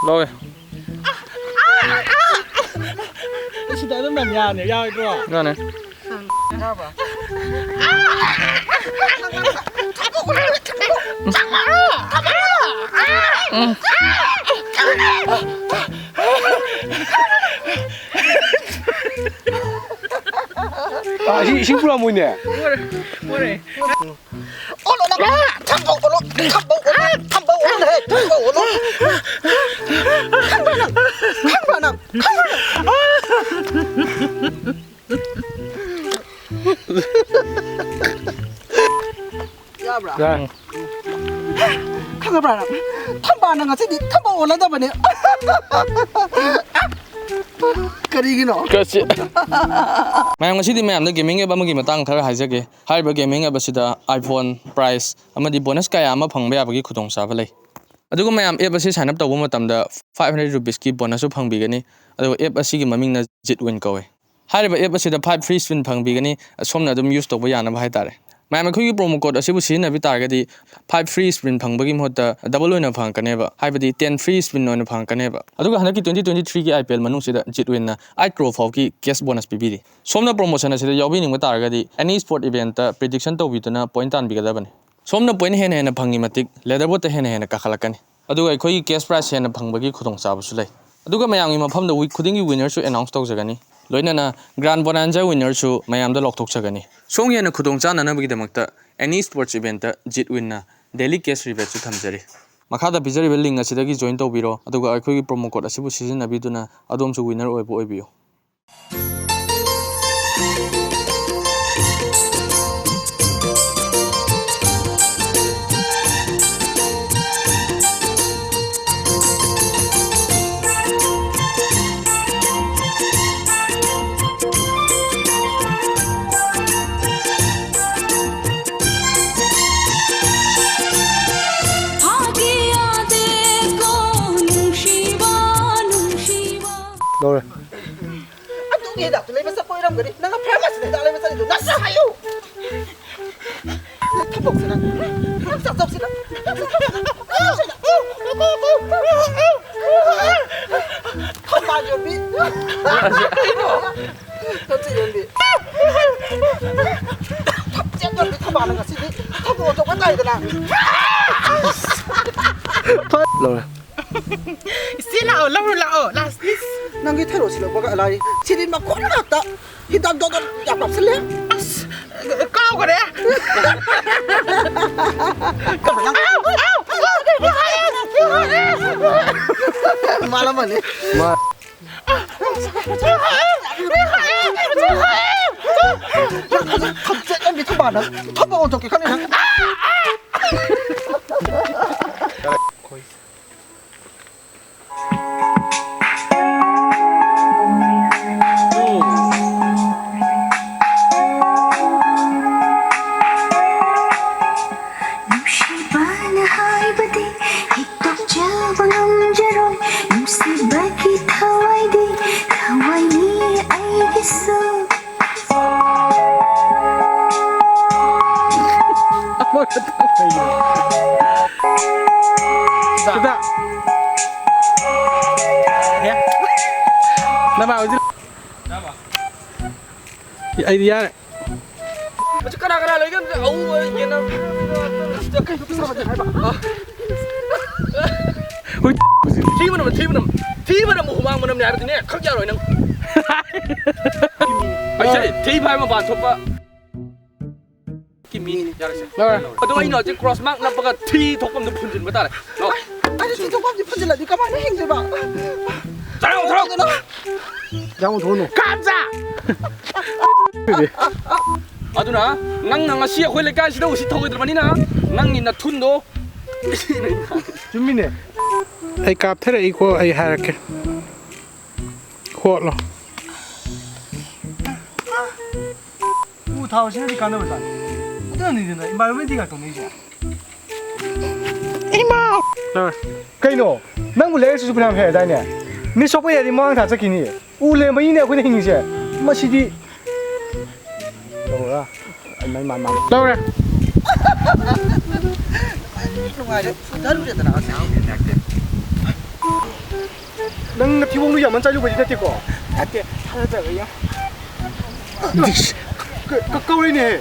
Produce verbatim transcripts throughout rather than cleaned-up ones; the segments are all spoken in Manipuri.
ꯂꯧꯋꯦ꯫ ꯁꯤꯗ ꯑꯗꯨꯝ ꯅꯝ ꯌꯥꯅꯤ, ꯌꯥꯔꯣꯏꯗ꯭ꯔꯣ? ꯌꯥꯅꯤ꯫ ꯌꯥꯕ꯭ꯔꯥ? ꯑꯥ, ꯁꯤ ꯏꯁꯤꯡ ꯄꯨꯔꯛꯑꯝꯃꯣꯏꯅꯦ꯫ ꯄꯨꯔꯦ, ꯄꯨꯔꯦ꯫ ꯑꯣꯜꯂꯣ ꯅꯪ꯫ ꯊꯝꯕꯧ ꯑꯣꯜꯂꯣ꯫ ꯊꯝꯕꯧ ꯑꯣꯜꯂꯣ꯫ ꯊꯝꯕꯧ ꯑꯣꯜꯂꯣ꯫ ꯊꯝꯕꯧ ꯑꯣꯜꯂꯣ꯫ ꯈꯪꯕ꯭ꯔꯥ ꯅꯪ? ꯈꯪꯕ꯭ꯔꯥ ꯅꯪ? ꯈꯪꯕ꯭ꯔꯥ ꯅꯪ? ꯌꯥꯕ꯭ꯔꯥ? ꯌꯥꯏ꯫ ꯈꯪꯉꯕ꯭ꯔꯥ ꯅꯪ? ꯊꯝꯕꯥꯜꯅ ꯉꯁꯤꯗꯤ ꯊꯝꯕꯧ ꯑꯣꯜꯂꯗꯕꯅꯦ꯫ ꯀꯔꯤꯒꯤꯅꯣ? ꯀꯁꯤ-, ꯃꯌꯥꯝ, ꯉꯁꯤꯗꯤ ꯃꯌꯥꯝꯗ gaming app ꯑꯃꯒꯤ ꯃꯇꯥꯡ ꯈꯔ ꯍꯥꯏꯖꯒꯦ꯫ ꯍꯥꯏꯔꯤꯕ gaming app ꯑꯁꯤꯗ iPhone, prize ꯑꯃꯗꯤ bonus ꯀꯌꯥ ꯑꯃ ꯐꯪꯕ ꯌꯥꯕꯒꯤ ꯈꯨꯗꯣꯡꯆꯥꯕ ꯂꯩ꯫ ꯑꯗꯨꯒ ꯃꯌꯥꯝ, app ꯑꯁꯤ sign up ꯇꯧꯕ ꯃꯇꯝꯗ five hundred rupeesꯀꯤ bonusꯁꯨ ꯐꯪꯕꯤꯒꯅꯤ꯫ ꯑꯗꯨꯒ app ꯑꯁꯤꯒꯤ ꯃꯃꯤꯡꯅ Jitwin ꯀꯧꯋꯦ꯫ ꯍꯥꯏꯔꯤꯕ app ꯑꯁꯤꯗ five free spin ꯐꯪꯕꯤꯒꯅꯤ, ꯁꯣꯝꯅ ꯑꯗꯨꯝ use ꯇꯧꯕ ꯌꯥꯅꯕ ꯍꯥꯏꯇꯥꯔꯦ꯫ ꯃꯌꯥꯝ, ꯑꯩꯈꯣꯏꯒꯤ promo code ꯑꯁꯤꯕꯨ ꯁꯤꯖꯤꯟꯅꯕꯤ ꯇꯥꯔꯒꯗꯤ five free spin ꯐꯪꯕꯒꯤ ꯃꯍꯨꯠꯇ double ꯑꯣꯏꯅ ꯐꯪꯉꯛꯀꯅꯦꯕ, ꯍꯥꯏꯕꯗꯤ ten free spin ꯑꯣꯏꯅ ꯐꯪꯉꯛꯀꯅꯦꯕ꯫ ꯑꯗꯨꯒ ꯍꯟꯗꯛꯀꯤ twenty twenty-threeꯒꯤ IPL ꯃꯅꯨꯡꯁꯤꯗ Jitwinꯅ eight crore ꯐꯥꯎꯒꯤ cash bonus ꯄꯤꯕꯤꯔꯤ꯫ ꯁꯣꯝꯅ promotion ꯑꯁꯤꯗ ꯌꯥꯎꯕꯤꯅꯤꯡꯕ ꯇꯥꯔꯒꯗꯤ any sport eventꯇ prediction ꯇꯧꯕꯤꯗꯨꯅ point ꯇꯥꯟꯕꯤꯒꯗꯕꯅꯤ꯫ ꯁꯣꯝꯅ point ꯍꯦꯟꯅ ꯍꯦꯟꯅ ꯐꯪꯉꯤ ꯃꯇꯤꯛ leaderboardꯇ ꯍꯦꯟꯅ ꯍꯦꯟꯅ ꯀꯥꯈꯠꯂꯛꯀꯅꯤ꯫ ꯑꯗꯨꯒ ꯑꯩꯈꯣꯏꯒꯤ cash prize ꯍꯦꯟꯅ ꯐꯪꯕꯒꯤ ꯈꯨꯗꯣꯡꯆꯥꯕꯁꯨ ꯂꯩ꯫ ꯑꯗꯨꯒ ꯃꯌꯥꯝꯒꯤ ꯃꯐꯝꯗ week ꯈꯨꯗꯤꯡꯒꯤ winnerꯁꯨ announce ꯇꯧꯖꯒꯅꯤ, ꯂꯣꯏꯅꯅ grand bonanza winnerꯁꯨ ꯃꯌꯥꯝꯗ ꯂꯥꯎꯊꯣꯛꯆꯒꯅꯤ꯫ ꯁꯣꯝꯒꯤ ꯍꯦꯟꯅ ꯈꯨꯗꯣꯡ ꯆꯥꯅꯅꯕꯒꯤꯗꯃꯛꯇ any sports eventꯇ Jitwinꯅ daily cash rebateꯁꯨ ꯊꯝꯖꯔꯤ꯫ ꯃꯈꯥꯗ ꯄꯤꯖꯔꯤꯕ link ꯑꯁꯤꯗꯒꯤ join ꯇꯧꯕꯤꯔꯣ, ꯑꯗꯨꯒ ꯑꯩꯈꯣꯏꯒꯤ promo code ꯑꯁꯤꯕꯨ ꯁꯤꯖꯤꯟꯅꯕꯤꯗꯨꯅ ꯑꯗꯣꯝꯁꯨ winner ꯑꯣꯏꯕ ꯑꯣꯏꯕꯤꯌꯨ꯫ ꯐꯥꯒꯤ ꯌꯥꯗꯦꯀꯣ ꯅꯨꯡꯁꯤꯕ, ꯅꯨꯡꯁꯤꯕ꯫ ꯂꯧꯔꯦ꯫ ꯑꯗꯨꯒꯤ ꯍꯤꯗꯥꯛꯇꯨ ꯂꯩꯕ ꯆꯠꯄ ꯑꯣꯏꯔꯝꯒꯅꯤ꯫ ꯅꯪꯅ pharmacyꯗ ꯍꯤꯗꯥꯛ ꯂꯩꯕ ꯆꯠꯂꯤꯗꯨ ꯅꯪꯁꯨ ꯍꯥꯏꯌꯨ꯫ ꯅꯪ ꯊꯕꯛꯁꯤꯅ, ꯅꯪ ꯆꯠꯊꯣꯛꯁꯤꯅ, ꯅꯪ ꯆꯠꯊꯣꯛꯁꯤꯅ꯫ ꯊꯕꯛ ꯑꯣꯟꯊꯣꯛꯄ ꯇꯥꯏꯗꯅ꯫ ꯂꯧꯔꯦ꯫ ꯏꯆꯦ ꯂꯥꯛꯑꯣ, ꯂꯧꯔꯨ ꯂꯥꯛꯑꯣ, ꯂꯥꯁ ꯄꯤꯁ꯫ ꯅꯪꯒꯤ ꯊꯔꯣ ꯁꯤꯜꯂꯛꯄꯒ ꯂꯥꯏ ꯁꯤꯗꯤ ꯃꯈꯣꯟ ꯉꯥꯛꯇ꯫ ꯍꯤꯗꯥꯛ ꯗꯣꯗꯣ ꯌꯥꯝ ꯀꯥꯞꯁꯤꯜꯂꯦ꯫ ꯑꯁ, ꯀꯥꯎꯈꯔꯦ꯫ ꯃꯥꯜꯂꯝꯃꯅꯤ꯫ ꯃꯥ- ꯈꯪꯆꯦꯠ ꯑꯃꯗꯤ ꯊꯝꯕꯥꯜꯅ ꯊꯝꯕꯥꯜ ꯑꯣꯟꯊꯣꯛꯀꯦ ꯈꯜꯂꯤ ꯅꯪ꯫ ꯅꯨꯡꯁꯤꯕꯅ ꯍꯥꯏꯕꯗꯤ ꯍꯦꯛꯇꯣꯛꯆꯕ ꯉꯝꯖꯔꯣꯏ꯫ ꯅꯨꯡꯁꯤꯕꯒꯤ ꯊꯋꯥꯏꯗꯤ ꯊꯋꯥꯏꯅꯤ ꯑꯩꯒꯤꯁꯨ꯫ ꯁꯤꯗ꯫ ꯅꯃꯥ ꯍꯧꯖꯤꯛ꯫ ꯑꯩꯗꯤ ꯌꯥꯔꯦ꯫ ꯍꯧꯖꯤꯛ ꯀꯅꯥ ꯀꯅꯥ ꯂꯩꯒꯦ? ꯑꯝꯇ ꯑꯎ, ꯑꯩ ꯌꯦꯟ ꯑꯝ-, ꯁꯤꯗ ꯀꯩꯅꯣ ꯄꯩꯁꯥ ꯃꯇꯦꯛ ꯍꯥꯏꯕ? ꯑ꯫ ꯍꯨꯏ꯫ ꯊꯤ ꯃꯅꯝ, ꯊꯤ ꯃꯅꯝ, ꯊꯤ ꯃꯅꯝ, ꯍꯨꯃꯥꯡ ꯃꯅꯝꯅꯦ ꯍꯥꯏꯕꯗꯨꯅꯦ, ꯈꯛ ꯌꯥꯔꯣꯏ ꯅꯪ꯫ ꯑꯩꯁꯦ ꯊꯤ ꯐꯥꯏ ꯃꯄꯥꯟ ꯊꯣꯛꯄ꯫ ꯀꯤ ꯃꯤꯅꯤ꯫ ꯌꯥꯔꯦꯁꯦ꯫ ꯂꯧꯔꯦ꯫ ꯑꯗꯣ ꯑꯩꯅ ꯍꯧꯖꯤꯛ ꯀ꯭ꯔꯣꯁ ꯃꯥꯔꯛ ꯅꯞꯄꯒ ꯊꯤ ꯊꯣꯛꯐꯝꯗꯨ ꯐꯨꯟꯖꯤꯟꯕ ꯇꯥꯔꯦ꯫ ꯂꯥꯛꯑꯣ꯫ ꯑꯩꯅ ꯊꯤ ꯊꯣꯛꯐꯝꯗꯤ ꯐꯨꯟꯖꯤꯜꯂꯗꯤ ꯀꯃꯥꯏꯅ ꯍꯤꯡꯗꯣꯏꯕ? ꯆꯠꯂꯣ, ꯆꯠꯂꯣ꯫ ꯌꯥꯝ ꯊꯣꯛꯎꯅꯨ꯫ ꯀꯥꯝꯖꯥ! ꯑꯗꯨꯅ ꯅꯪꯅ ꯉꯁꯤ ꯑꯩꯈꯣꯏ ꯂꯩꯀꯥꯏꯁꯤꯗ ꯎꯁꯤꯠ ꯊꯧꯑꯣꯏꯗ꯭ꯔꯕꯅꯤꯅ ꯅꯪꯒꯤ ꯅꯊꯨꯟꯗꯣ ꯆꯨꯝꯃꯤꯅꯦ꯫ ꯑꯩ ꯀꯥꯞꯊꯔꯛꯏꯀꯣ, ꯑꯩ ꯍꯥꯏꯔꯛꯀꯦ꯫ ꯍꯣꯠꯂꯣ꯫ ꯎ ꯊꯥꯕꯁꯤꯅꯗꯤ ꯀꯥꯟꯅꯕꯖꯥꯠꯅꯤ꯫ ꯑꯗꯨꯅꯅꯤꯗꯅ environment day ꯒ ꯇꯧꯅꯩꯁꯦ꯫ ꯏꯃꯥ! ꯀꯩꯅꯣ? ꯅꯪꯕꯨ ꯂꯥꯏꯔꯤꯛ ꯂꯥꯏꯁꯨ ꯐꯅꯌꯥꯝ ꯍꯩꯔꯗꯥꯏꯅꯦ? ꯃꯤ ꯁꯣꯛꯄ ꯌꯥꯔꯗꯤ ꯃꯃꯥꯡ ꯊꯥ ꯆꯠꯈꯤꯅꯤ꯫ ꯎ ꯂꯩꯔꯝꯕꯒꯤꯅꯦ ꯑꯩꯈꯣꯏꯅ ꯍꯤꯡꯉꯤꯁꯦ꯫ ꯃꯁꯤꯗꯤ ꯇꯧꯔ꯫ ꯂꯧꯔꯦ꯫ ꯅꯨꯡꯉꯥꯏꯔꯦ꯫ ꯐꯨꯊꯔꯨꯔꯦꯗꯅ ꯉꯁꯤ꯫ ꯅꯪ ꯅꯊꯤꯕꯣꯡꯗꯣ ꯌꯥꯝꯃꯟ ꯆꯥꯏꯂꯨꯕꯗꯤ ꯅꯠꯇꯦꯀꯣ? ꯅꯠꯇꯦ, ꯊꯥꯖꯗꯕ ꯌꯥꯝ꯫ ꯀ-, ꯀ-, ꯀꯧꯔꯤꯅꯦ꯫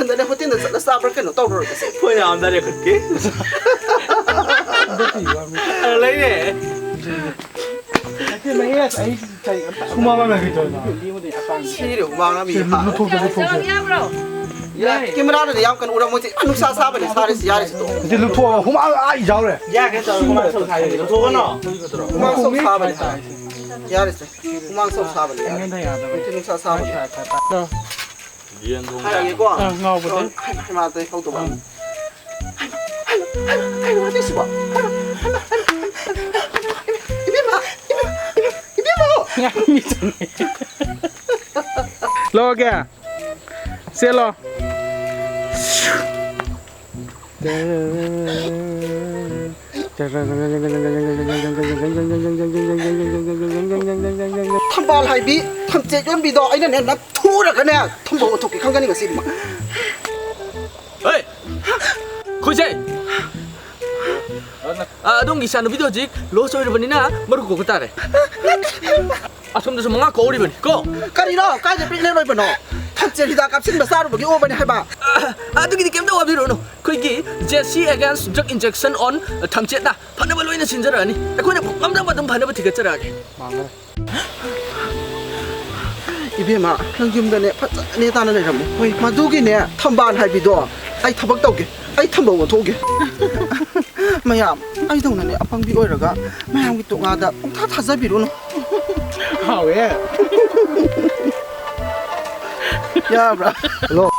ꯃꯊꯟꯗꯅꯦ ꯍꯣꯇꯦꯜꯗ ꯆꯠꯂ ꯆꯥꯕ꯭ꯔꯥ ꯀꯩꯅꯣ ꯇꯧꯔꯨꯔꯒꯁꯦ꯫ ꯐꯣꯟ ꯌꯥꯝꯗꯔꯦ ꯈꯨꯠꯀꯤ꯫ ꯂꯩꯔꯦ꯫ ꯁꯨꯃꯥꯡ ꯂꯥꯛꯀꯦ ꯇꯧꯔꯦ꯫ ꯁꯤꯔꯦ ꯍꯨꯃꯥꯡꯅ ꯃꯤ ꯁꯤ ꯍꯥ꯫ ꯂꯨꯞꯊꯣꯛꯀꯦ, ꯂꯨꯞꯊꯣꯛꯀꯦ꯫ ꯌꯥ, ꯀꯦꯃꯦꯔꯥꯗꯗꯤ ꯌꯥꯝ ꯀꯟꯅ ꯎꯔꯝꯃꯣꯏꯁꯦ꯫ ꯅꯨꯡꯁꯥ ꯁꯥꯕꯅꯦ ꯁꯥꯔꯤꯁꯤ, ꯌꯥꯔꯤꯁꯤ ꯇꯣ꯫ ꯁꯤ ꯂꯨꯞꯊꯣꯛꯑꯒ ꯍꯨꯃꯥꯡ ꯑꯥ ꯌꯥꯎꯔꯦ꯫ ꯌꯥ ꯀꯩꯅꯣ ꯇꯧꯔ ꯍꯨꯃꯥꯡ ꯁꯧ ꯁꯥꯏ꯫ ꯂꯨꯞꯊꯣꯛꯀꯅꯣ꯫ ꯍꯨꯃꯥꯡ ꯁꯧ ꯁꯥꯕꯅꯦ ꯁꯥꯔꯤꯁꯤ꯫ ꯌꯥꯔꯤꯁꯦ꯫ ꯍꯨꯃꯥꯡ ꯁꯧ ꯁꯥꯕꯅꯦ ꯌꯥꯔꯤꯁꯦ꯫ ꯅꯨꯡꯊꯤꯜ ꯅꯨꯡꯁꯥ ꯁꯥꯕꯅꯦ꯫ ꯌꯦꯟ ꯊꯣꯡꯕ꯫ ꯍꯥꯏꯔꯒꯦꯀꯣ꯫ ꯑ, ꯉꯥꯎꯕꯗꯩ꯫ ꯍꯩ-, ꯍꯩꯃꯥꯗꯩ ꯍꯧꯗꯧꯕ꯫ ꯑꯪ꯫ ꯍꯩꯃꯥ, ꯍꯩꯃꯥ, ꯍꯩꯃꯥ, ꯍꯩꯃꯥ, ꯍꯩꯃꯥ, ꯍꯩꯃꯥ, ꯏꯕꯦꯝꯃ, ꯏꯕꯦꯝꯃ, ꯏꯕꯦꯝꯃ꯫ ꯂꯧꯔꯒꯦ꯫ ꯆꯦꯜꯂꯣ꯫ ꯊꯝꯕꯥꯜ ꯍꯥꯏꯕꯤ, ꯊꯝꯆꯦꯠ ꯌꯣꯟꯕꯤꯗꯣ ꯑꯩꯅꯅꯦ ꯅꯝꯊꯨꯔꯒꯅꯦ ꯊꯝꯕꯥꯜ ꯑꯣꯟꯊꯣꯛꯀꯦ ꯈꯪꯒꯅꯤ ꯉꯁꯤꯗꯤ ꯃꯥ꯫ ꯍꯣꯏ! ꯈꯨꯖꯩ! ꯑ, ꯑꯗꯣꯝꯒꯤ ꯏꯆꯥꯅꯨꯄꯤꯗꯣ ꯍꯧꯖꯤꯛ ꯂꯣꯁ ꯑꯣꯏꯔꯕꯅꯤꯅ ꯃꯔꯨꯞ ꯀꯧꯕ ꯇꯥꯔꯦ꯫ ꯑꯁꯣꯝꯗꯁꯨ ꯃꯉꯥ ꯀꯧꯔꯤꯕꯅꯤ ꯀꯣ꯫ ꯀꯔꯤꯅꯣ? ꯀꯥꯏꯗ ꯄ꯭ꯔꯦꯒꯅꯦꯟ ꯑꯣꯏꯕꯅꯣ? ꯊꯝꯆꯦꯠ ꯍꯤꯗꯥꯛ ꯀꯥꯞꯁꯤꯟꯕ ꯆꯥꯔꯨꯕꯒꯤ ꯑꯣꯕꯅꯤ ꯍꯥꯏꯕ꯫ ꯑ, ꯑꯗꯨꯒꯤꯗꯤ ꯀꯩꯝꯇ ꯋꯥꯕꯤꯔꯨꯔꯅꯨ꯫ ꯑꯩꯈꯣꯏꯒꯤ J C against drug injection on ꯊꯝꯆꯦꯠꯅ ꯐꯅꯕ ꯂꯣꯏꯅ ꯁꯤꯟꯖꯔꯛꯑꯅꯤ꯫ ꯑꯩꯈꯣꯏꯅ ꯉꯝꯅꯕ ꯑꯗꯨꯝ ꯐꯅꯕ ꯊꯤꯒꯠꯆꯔꯛꯑꯒꯦ꯫ ꯏꯕꯦꯝꯃ, ꯅꯪ ꯌꯨꯝꯗꯅꯦ ꯐꯖꯅ ꯅꯦ ꯇꯥꯅ ꯂꯩꯔꯝꯃꯨ꯫ ꯍꯣꯏ, ꯃꯗꯨꯒꯤꯅꯦ ꯊꯝꯕꯥꯜ ꯍꯥꯏꯕꯤꯗꯣ ꯑꯩ ꯊꯕꯛ ꯇꯧꯒꯦ꯫ ꯑꯩ ꯊꯝꯕꯥꯜ ꯑꯣꯟꯊꯣꯛꯎꯒꯦ꯫ ꯃꯌꯥꯝ, ꯑꯩꯗꯧꯅꯅꯦ ꯑꯄꯪꯕꯤ ꯑꯣꯏꯔꯒ ꯃꯌꯥꯝꯒꯤ ꯇꯣꯉꯥꯗ ꯄꯨꯡꯊꯥ ꯊꯥꯖꯕꯤꯔꯨꯅꯨ꯫ ꯍꯥꯎꯋꯦ꯫ ꯌꯥꯕ꯭ꯔꯥ? ꯍꯜꯂꯣ꯫